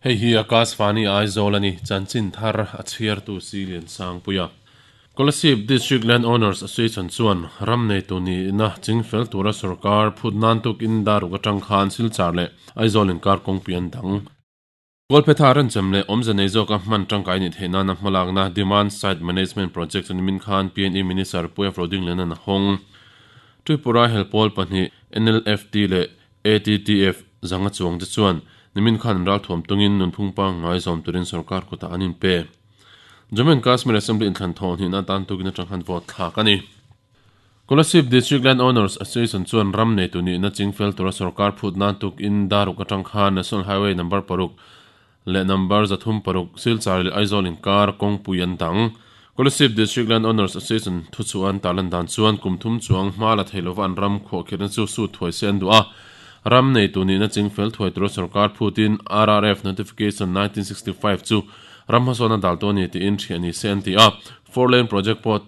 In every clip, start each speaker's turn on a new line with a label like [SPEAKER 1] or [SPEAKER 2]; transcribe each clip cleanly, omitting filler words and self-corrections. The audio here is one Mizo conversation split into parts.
[SPEAKER 1] Hei hi Akashvani Aizawl a ni, chanchin thar a chhiartu Silian Sangpuia. Kolasib District Land Owners Association chuan ram neitu nihna chingfel tura sorkar phut nan tukin daruk atang khan Silchar leh Aizawl inkar kawngpui an dang. Kawlphetha ranchem leh awmze nei zawka hman tangkai nih theih nana hmalakna Demand Side Management Project chu nimin khan PNE Minister Pu F. Rodingliana'n a hawng. Tripura helpawl pahnih NLFT leh ATTF zanga chuangte chuan nimin khan an ralthuam tungin nunphung pangngai zawm turin sorkar kutah an inpe. Jammu and Kashmir Assembly inthlan thawh hnihna atan tukin atang khan vote thlak a ni. Kolasib District Land Owners Association chuan ram neitu nihna chingfel tura sorkar phut nan tukin daruk atang khan National Highway number paruk leh number 306 Silchar leh Aizawl inkar kawngpui an dang. Kolasib District Land Owners Association thuchhuah an tarlan dan chuan kum thum chuang hma la thei lova an ram khuahkhirhna chu sut thuai se an duh a. Ram neitu nihna chingfel thuai tura sorkar phutin RRF Notification 1965 chu ram hmasawn a dal tawh a ni tiin hriah ni se an ti a. Four Lane Project pawh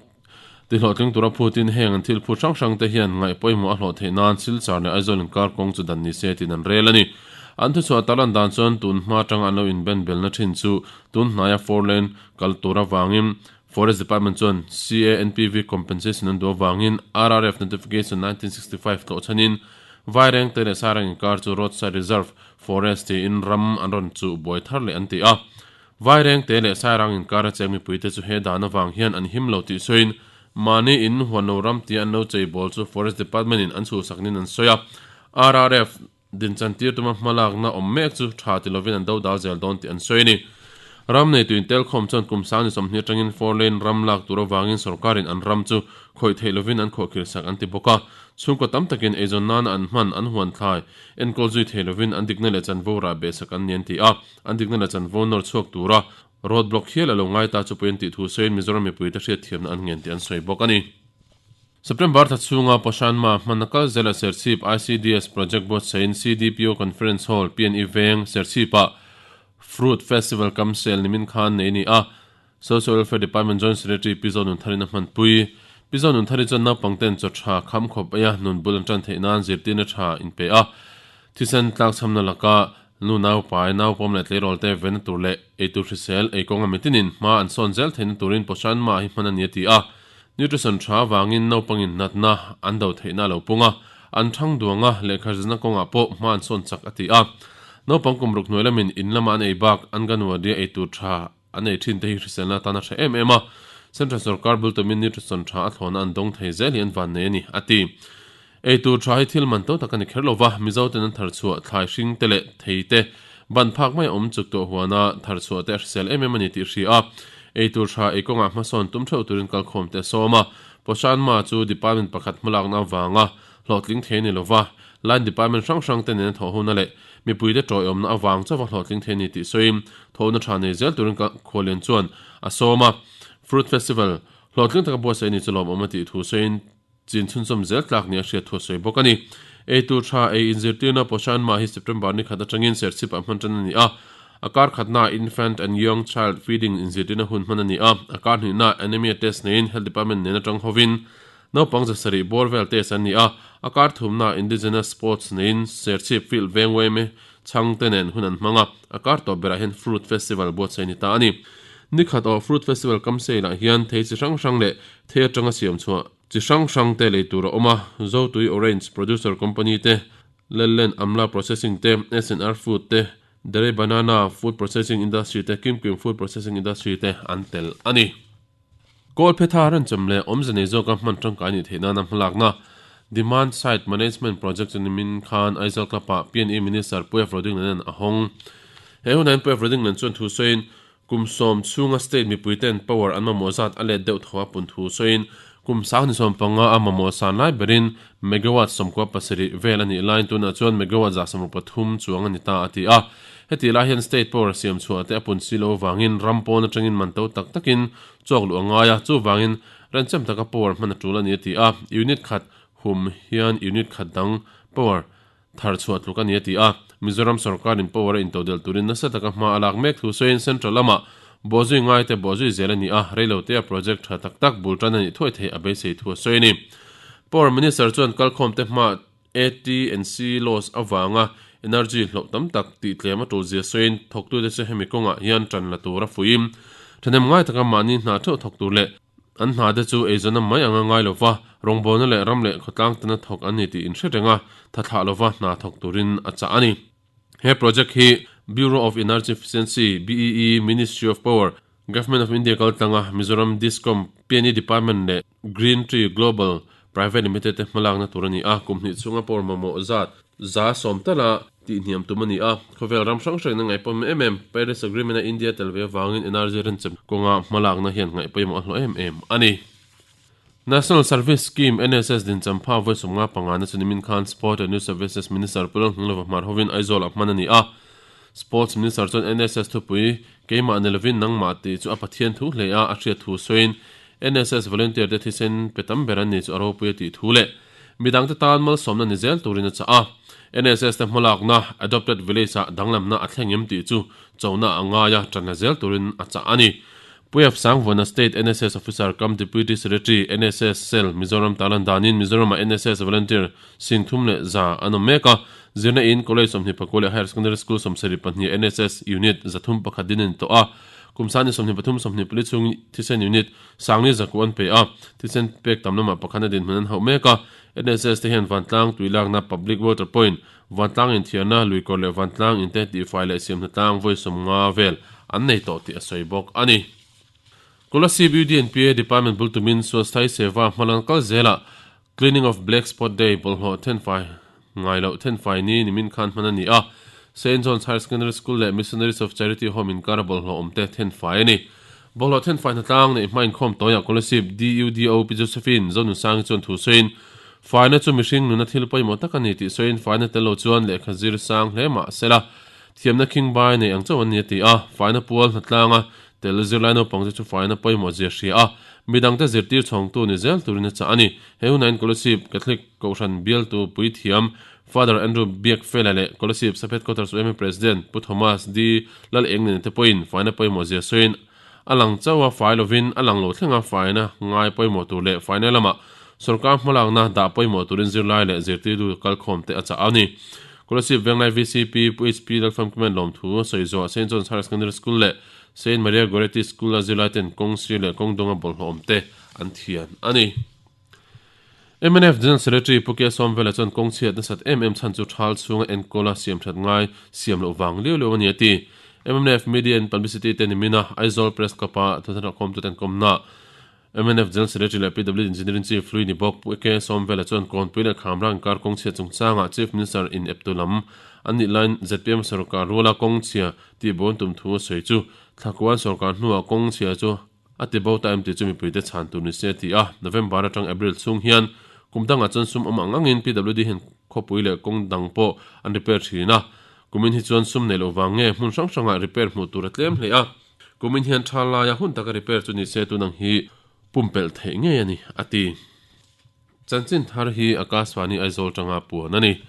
[SPEAKER 1] ti hlawhtling tura phutin heng an thil phut hrang hrang te hian ngaih pawimawh a hlawh theih nan Silchar leh Aizawl inkar kawng chu dan ni se tiin an rel a ni. An thuchhuah tarlan dan chuan tun hma atanga an lo inben belna thin chu tun hnaia four lane kal tur avangin Forest Department chuan CANPV compensation an duh avangin RRF Notification 1965 tlawh chhanin Vairengte leh Sairang inkar chu Roadside Reserve Forest tiin ram an rawn chuh buai thar leh an ti a. Vairengte leh Sairang inkar a cheng mipuite chu he dan avang hian an him lo tih sawiin mahni in huanlo ram tia an lo chei bawl chu Forest Department in an chhuhsak nin an sawi a. RRF dinchan tir tuma hmalakna awm mek chu tha ti lovin an dodal zel dawn tih an sawi a ni. Ram neitu intelkhawm chuan kum sang ni 20 atangin four lane ram lak tur avangin sorkarin an ram chu khawih theih lovin an khawhkhirhsak an ti bawk a. Chhungkaw tam takin eizawn nana an hman an huan thlai enkawl zui thei lovin an dikna leh chanvo rah behsak an ni an ti a. An dikna leh chanvo nawr chhuak tura road block hial a lo ngai ta chu pawhin tih thu sawiin Mizoram mipuite hriatthiamna an ngen tih an sawi bawk a ni. September thla chhunga Poshanma hmanna kal zela Serchhip ICDS Project buatsaihin CDPO Conference Hall, PNE Veng, Serchhip-ah Fruit Festival kam sel nimin khan nei a ni a. Social Welfare Department Joint Secretary Pi Zonunthari'n a hmanpui. Pi Zonunthari chuan naupangten chaw tha kham khawp eia nun bul an tan theih nan zirtirna tha inpe a, thisen tlakchhamna laka Nu naupai, naupawm leh tleirawl te vena tur leh eitur hrisel, eikawnga mitinin hma an sawn zel theihna turin Poshan Ma hi hman a ni a ti a. Nutrition tha avangin naupangin natna an do theihna a lo pung a, an thang duang a, lehkha zirna kawngah pawh hma an sawn chak a ti a. Naupang kum ruk hnuai lamin in lama an ei bak Anganwadi-a eitur tha an ei thin te hi hriselna atan a tha em em a, Central sorkar bul tumin nutrition tha a thlawna an dawng thei zel hi an van nei a ni, a ti. Eitur tha hi thil man to tak a ni kher lova, Mizoten an thar chhuah thlai hring te leh thei te ban phak mai a awm chuk tawh huana thar chhuah te a hrisel em em a ni tih hria a, eitur tha ei kawngah hmasawn tum theuh turin kalkhawm te a sawm a. Poshanma chu department pakhat hmalakna avanga hlawhtling thei a ni lova, line department hrang hrang te nena thawhhona leh mipuite tawiawmna avang chauha hlawhtling thei a ni tih sawiin thawhna tha nei zel turin khualian chuan a sawm a. Fruit Festival hlawhtling taka buatsaih a ni chu lawmawm a tih thu sawiin chin chhunzawm zel tlak nia hriat thu a sawi bawk a ni. Eitur tha ei inzirtirna Poshan Mah hi September ni khat atangin Serchhip-ah hman tan a ni a. A kar khatnaah Infant and Young Child Feeding inzirtirna hun hman a ni a, a kar hnihnaah Anemia Test neiin Health Department nen atang hovin Naupang zasarih bawr vel test an ni a, a kar thumnaah Indigenous Sports neiin Serchhip Field veng uaime chhangte nen hun an hmang a, a kar tawp berah hian Fruit Festival buatsaih a ni ta a ni. Nikhat awh Fruit Festival Kamseilah hian thei chi hrang hrang leh thei atanga siam chhuah chi hrang hrang te lei tur a awm a, Zotui Orange Producer Company te, Lellen Amla Processing te, SNR Food te, Dere Banana Food Processing Industry te, Kimkim Food Processing Industry te an tel a ni. Kawlphetha ranchem leh awmze nei zawka hman tangkai nih theih nana hmalakna Demand Side Management Project chu nimin khan Aizawl Club-ah PNE Minister Pu F. Rodingliana'n a hawng. He hunah hian Pu F. Rodinglian chuan thu sawiin, kum sawm chhunga state mipuiten power an mamawh zat a let deuh tho a pun thu sawiin, kum sang ni 15 a mamawh san lai berin megawatt 17 vel a nih laiin tunah chuan megawatt 103 chuang a ni ta a ti a. Heti lai hian state power siam chhuah te a pun si lo avangin ram pawn atangin man to tak takin chawk luh a ngai a, chuvangin renchem taka power hman a tul a ni a ti a, unit khat hum hian unit khat dang power thar chhuah tluk a ni a ti a. Mizoram sorkarin power a intodelh turin nasa taka hma a lak mek thu sawiin central lamah bawhzui ngaite bawhzui zel a ni a, reilotea project tha tak tak bul tan a nih thuai theih a beisei thu a sawi a ni. Power Minister chuan kalkhawmte hmaah AT&C loss avanga Energy hloh tam tak tih tlem a tul zia sawiin thawktute chu hemi kawngah hian tan la tur a fuih. Thahnem ngai taka mahni hna theuh thawk tur leh an hna te chu eizawnna mai anga ngai lova rawngbawlna leh ram leh khawtlang tana thawk an ni tih inhre renga tha thlah lova hna thawk turin a chah a ni. He project hi Bureau of Energy Efficiency, BEE, Ministry of Power, Government of India kaltlanga Mizoram Discom, PNE Department leh Green Tree Global Private Limited te hmalakna tur a ni a, kum hnih chhunga power mamawh zat 110 tala tihhniam tum a ni a. Khawvel ram hrang hrangin a ngaih pawimawh em em. Paris Agreement a India tel ve avangin energy renchem kawnga hmalakna hian ngaih pawimawh a hlawh em em a ni. National Service Scheme, NSS, din champha vawi 55 na chu nimin khan Sport and Youth Services Minister Pu Lalhnunglova hmar hovin Aizawl ah hman a ni a. Sports Minister chuan NSS thupui Keimah ni lovin nangmah tih chu a Pathian thu hle a, a hriat thu sawiin NSS volunteer te thisen pe tam ber an ni chu a ropui a tih thu leh midangte tan malsawmna ni zel turin a chah a. NSS te hmalakna Adopted Village ah danglamna a thleng em tih chu chona a ngai a, tanla zel turin a chah a ni. Puiap Sangvuana State NSS Officer cum Deputy Secretary NSS Cell Mizoram tarlan danin Mizoram-ah NSS Volunteer 3100 an awm mek a, zirna in College 24 leh Higher Secondary School 72 NSS Unit 301 din a ni tawh a, kum sani 23 24 chhung thisen unit sangni zaku an pe a, thisen pek tam lamah pakhat a dinhmun an hauh mek a, NSS te hian vantlang tui lakna Public Water Point, vantlang inthiarna luikawr leh vantlang inte tihfai leh siamhna tlang vawi 50 vel an nei tawh tih a sawi bawk a ni. Kolasib UDNPA Department bul tumin Swasthai Seva hmalan kal zelah Cleaning of Black Spot Day bawlhhlawh thenfai ngai loh thenfai ni nimin khan hman a ni a, Saint John's Higher Secondary School leh Missionaries of Charity Home inkara bawlhhlawh awmte thenfai a ni. Bawlhhlawh thenfai hnatlang neih hma inkhawm tawiah Kolasib DUDO Pi Josephine Zonunsangi chuan thu sawiin, Faina chu mihring nuna thil pawimawh tak a ni tih sawiin faina tel lo chuan lehkha zir sang hle mah sela thiamna khingbai nei ang chauh an ni a ti a, faina pual hnatlanga Tel zirlai naupang te chu faina pawimawh zia hria a, midangte zirtir chhawngtu ni zel turin a chah a ni. He hunah hian Kolasib Catholic Kohhran bialtu puithiam Father Andrew Biakfela leh Kolasib Sub Headquarters UMA President Pu Thomas D. Lalengnen te pawhin faina pawimawh zia sawiin a lang chauh a fai lovin a lang lo thlenga faina ngai pawimawh tur leh faina lamah sawrkar hmalakna dah pawimawh turin zirlai leh zirtirtu kalkhawmte a chah a ni. Kolasib Venglai VCP Pu HP Lalfamkiman lawmthu sawi zawh Saint John's Higher Secondary School leh Saint Maria Goretti School a zirlai ten kawng sir leh kawng dunga bawlhhlawh awm te an thian a ni. Mnf General Secretary Pu K Sawmvela chuan kawng chhiat nasat em em chhan chu thal chhunga enkawl a siam that ngai siam loh vang liau liau a ni a ti. Mnf Media and Publicity te nimina Aizawl Press Club a thuthar khawmtu ten kawmna Mnf General Secretary leh PWD Engineering Chief hlui ni bawk Pu K Sawmvela chuan Kawnpui leh Khamrang inkar kawng chhia chungchangah Chief Minister in eptu lam an nih laiin zpm sorkar ruala kawng chhia tih bawn tum thu a sawi chu Thlakuan sorkar hnuah kawng chhia chu a ti bo ta em tih chu mipuite chhan tur ni se a ti a. November atang April chhung hian kum dangah chuan sum awm ang angin PWD hian khawpui leh kawng dang pawh an repair thin a. Kumin hi chuan sum neih loh vang nge hmun hrang hrangah repair hmuh tur a tlem hle a. Kumin hian tha laia hun taka repair chu ni se tun ang hi pumpelh theih ngei a ni, a ti. Chanchin thar hi Akashvani Aizawl tanga puan a ni.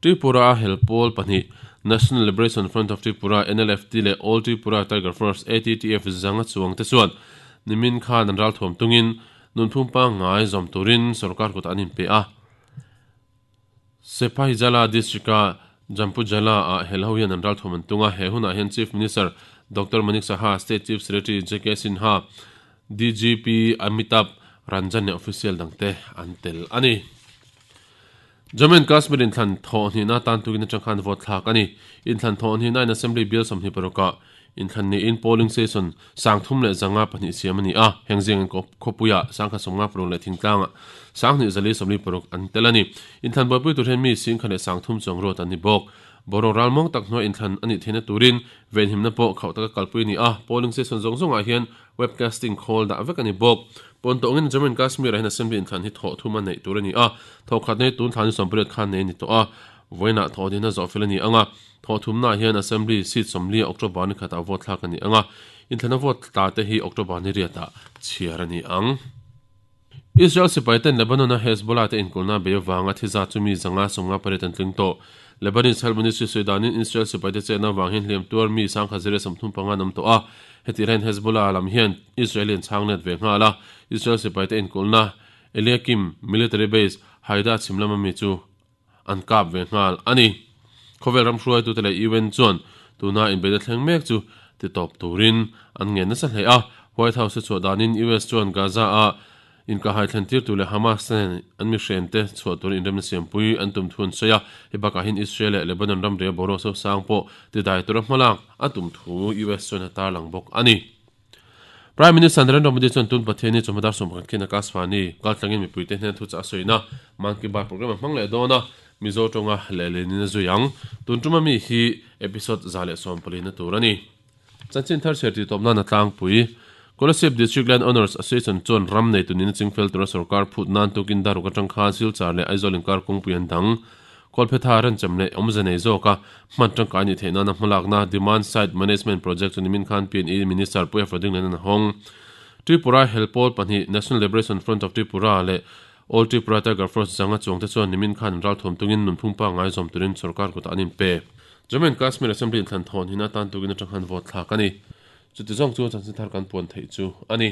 [SPEAKER 1] Tripura a hel pawl pahnih, National Liberation Front of Tripura, NLFT, leh All Tripura Tiger Force, ATTF, zanga chuang te chuan nimin khan an ralthuam tungin nunphung pangngai zawm turin sorkar kutah an inpe a. Sepahijala District-a Jampujala ah hel ho hian an ralthuam an tung a, he hunah hian Chief Minister Doctor Manik Saha, State Chief Secretary JK Sinha, DGP Amitabh Ranjan leh official dangte an tel a ni. Jammu and Kashmir inthlan thawh hnihna atan tukin atang khan vote thlak a ni. Inthlan thawh hnihna in Assembly bial 26 ah Inthlan niin polling station 3502 siam a ni a, heng zingin khawpuiah 1056 leh thingtlangah 2446 an tel a ni. Inthlan buaipui tur hian mi 10,030 chuang ruat an ni bawk. Boruak ralmuang tak hnuai inthlan a nih theihna turin venhimna pawh khauh taka kalpui a ni a, polling station zawng zawngah hian webcasting khawl dah vek a ni bawk. Pawn tawngin Jammu and Kashmir-ah hian assembly inthlan hi thawh thum a neih tur a ni a, thawhkhat nei tun thla ni 18 khan nei a ni tawh a, vawiinah thawhdihna zawhfel a ni ang a. Thawhthumnaah hian Assembly seat 40 October ni khatah vote thlak a ni ang a, inthlana vote tla te hi October ni riatah chhiar a ni ang. Israel sipaiten Lebanon-a Hezbollah te inkulhna bei avanga thi zat chu mi 158 an tling tawh. Lebanese Health Ministry sawi danin Israel sipaite chetna avang hian hliam tuar mi 1035 an awm tawh a, hetih laiin Hezbollah lam hian Israel-i an chhang let ve nghal a, Israel sipaite inkulhna Eliakim Military Base, Haida chhim lama mi chu an kap ve nghal a ni. Khawvel ram hruaitute leh UN chuan tuna inbeihna thleng mek chu titawp turin an ngen nasa hle a. White House a chhuah danin US chuan Gaza-a inkahhai thlentirtu leh Hamas te nen an mihrente chhuah turin inremna siampui an tum thu an sawi a. Hei bakah hian Israel leh Lebanon ramria boruak sosang pawh tidai tura hmalak a tum thu US chuan a tarlang bawk a ni. Prime Minister Narendra Modi chuan tun Pathian hi chawhma dar 11 khian Akashvani kaltlangin mipuite hnen thuchah a sawina Mann Ki Baat programme a hmang leh dawn a, Mizo tawnga lehlenin a zui ang. Tun tuma mi hi episode 114 na tur a ni. Chanchin thar chhiar tih tawp nan a tlangpui. Kolasib District Land Owners Association chuan ram nei tunin a chingfel tura sorkar phut nan tukin daruk atang khan Silchar leh Aizawl inkar kawngpui an dang. Kawlphetha renchem leh awmze nei zawka hman tangkai nih theih nana hmalakna Demand Side Management Project chu nimin khan PNE Minister Pu Efra Dinglen an hawng. Tripura helpawl pahnih National Liberation Front of Tripura leh All Tripura Tiger Force zanga chuangte chuan nimin khan an ralthuam tungin nunphung pangngai zawm turin sorkar kutah an inpe. Jammu and Kashmir Assembly inthlan thawn hin atan tukin atang khan vote thlak a ni. Chuti zawng chu chanchin thar kan puan theih chu a ni.